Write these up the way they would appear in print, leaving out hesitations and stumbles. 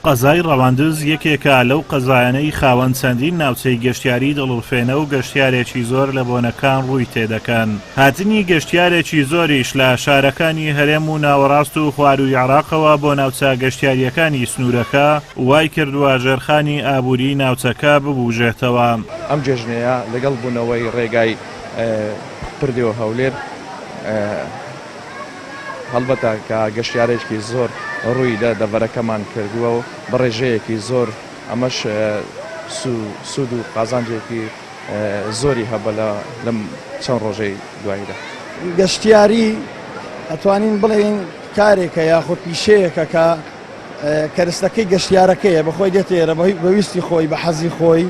قەزای ڕەواندز یەکێکە لەو قەزایانەی خاوەن چەندین ناوچەی گەشتیاری دڵڕفێنە و گەشتیارێکی زۆر لە بۆنەکان ڕووی تێدەکەن. هاتنی گەشتیارێکی زۆریش لە شارەکانی هەرێم و ناوەڕاست و خوارووی عێراقەوە بۆ ناوچە گەشتیارییەکانی سنوورەکە وای کردووە ژێرخانی ئابووریی ناوچەکە ببوژێتەوە. ئەم جێژنەیە لەگەڵ بوونەوەی ڕێگای پردێ و هەولێر هەڵبەتە کە گەشتیارێکی زۆر ڕووی لە دەڤەرەکەمان کردووە و بە ڕێژەیەکی زۆر ئەمەش سوود و قازانجێکی زۆری هەبووە لەم چەند ڕۆژەی دواییدا. گەشتیاری ئەتوانین بڵێین کارێکە یاخود پیشەیەکە کە کەرستەکەی گەشتیارەکەیە بەخۆی دێتە ئێرە بە ویستی خۆی بە حەزی خۆی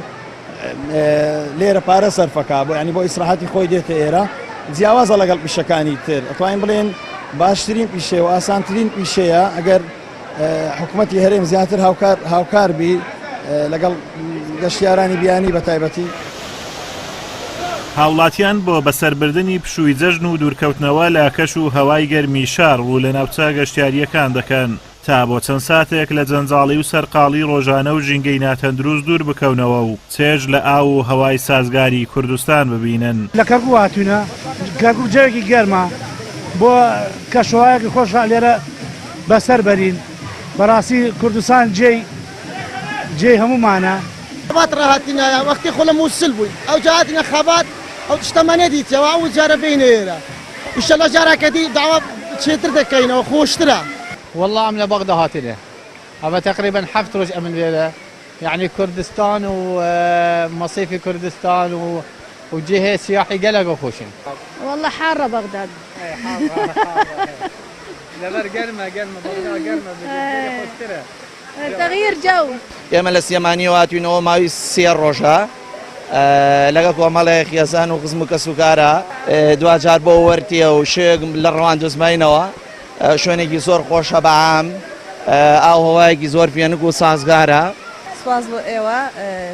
لێرە پارە سەرفەکە بۆ ینی بۆ ئیسراحەتی خۆی دێتە ئێرە جیاوازە لەگەڵ پیشەکانی تر ئەتوانین بڵێن باشترین پیشەیە و ئاسانترین پیشەیە ئەگەر حکوومەتی هەرێم زیاتر هاوکار هاوکار بی لەگەڵ گەشتیارانی بیانی بە تایبەتی. هاوڵاتیان بۆ بەسەربردنی پشووی جەژن و دوورکەوتنەوە لە کەش و هەوای گەرمی شار ڕوو لە ناوچە گەشتیارییەکان دەکەن تا بۆ چەند ساتێک لە جەنجاڵی و سەرقاڵی ڕۆژانە و ژینگەی ناتەندروست دوور بکەونەوە و چێژ لە ئاو و هەوای سازگاری کوردستان ببینن. لە کەرکوک هاتوینە، کەرکوک جەوێکی گەرمە، بۆ کەشوهەوایەکی خۆش لێرە بەسەر بەرین، بەڕاستی کوردستان جێی جێی هەموومانە. خەبات ڕا هاتینە وەختی خۆ لە موسل بووین ئەوجا هاتینە خەبات ئەو تشتەمان نەدیتیەوە ئەو جارە بێینە ئێرە ئیشەڵا جارەکە دی داوا چێتر دەکەینەوە خۆشترە. واللە ئەم لە بەغدا هاتینە ئەڤە تەقریبەن حەفت ڕۆژ ئەمن لێرە یەعنی کوردستان و مەسیفی کوردستان و و جێهێ سیاحی گەلەک خۆشن. واللە حاڕە بەغداد. ئەی حاڕە حاڕە لەبەر گەرمە گەرمە بەغدا گەرمە بژی خۆشترە. تغییر جو. ئێمە لە سلێمانیەوە هاتوینەوە ماوی سێ ڕۆژە لەگەڵ کۆمەڵێ خێزان و خزم و کەسوکارە دواجار بۆ وەرتێ و شێک لە ڕەواندز ماینەوە شوێنێکی زۆر خۆشە بە عام ئاو هەوایەکی زۆر فێنک و سازگارە. سوپاس بۆ ئێوە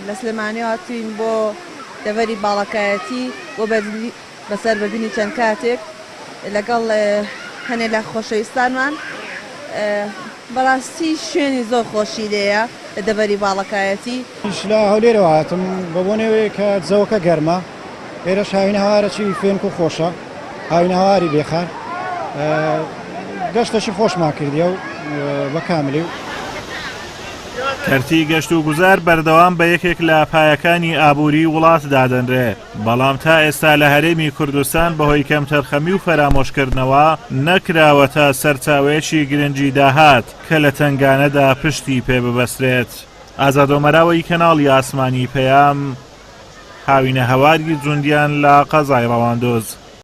لە سلێمانیەوە هاتوین بۆ دەڤەری باڵەکایەتی بۆ بەسەر بردنی چەند کاتێک لەگەڵ هەنێ لە خۆشەویستانمان بەڕاستی شوێنی زۆر خۆشی لێیە لە دەڤەری باڵەکایەتی. منیش لە هەولێرەوە هاتم بە بۆنەوەی کە جەوەکە گەرمە ئێرەش هاوینە هەوارەکی فێنک و خۆشە هاوینە هەواری بێخار گەشتەشی خۆشمان کردیە و بە کاملی و. کەرتی گەشتوگوزار بەردەوام بە یەکێک لە پایەکانی ئابووری وڵات دادەنرێ، بەڵام تا ئێستا لە هەرێمی کوردستان بەهۆی کەمتەرخەمی و فەرامۆشکردنەوە نەکراوەتە سەرچاوەیەکی گرنگی داهات کە لە تەنگانەدا پشتی پێ ببەسترێت. ئازاد ئۆمەراوەی کەناڵی ئاسمانی پەیام، هاوینەهەواری جوندیان لە قەزای ڕەواندوز.